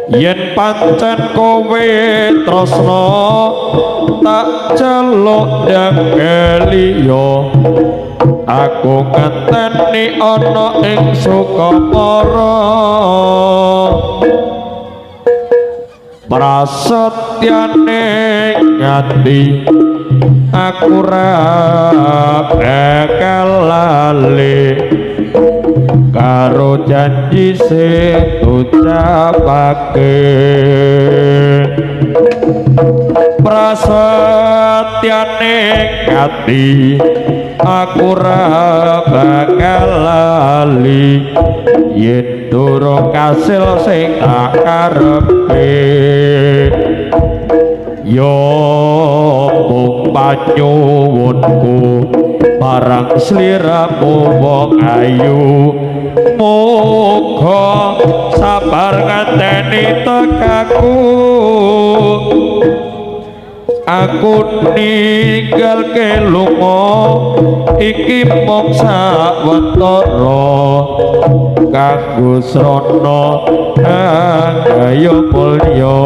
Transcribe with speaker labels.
Speaker 1: Yen pancen kowe tresna tak celuk ndang liya, aku ngenteni ana ing Sukamara. Prasetyane ngati aku ra bakal lali karo janji sing ucapake. Prasetyane ngati aku ra bakal lali yen durung kasil sing tak karepe. Yo mung panyuwunku marang sliramu wong ayu, muga sabar nganteni tekaku. Aku ninggalke lunga iki mung sawetara kanggo srana anggaya mulya.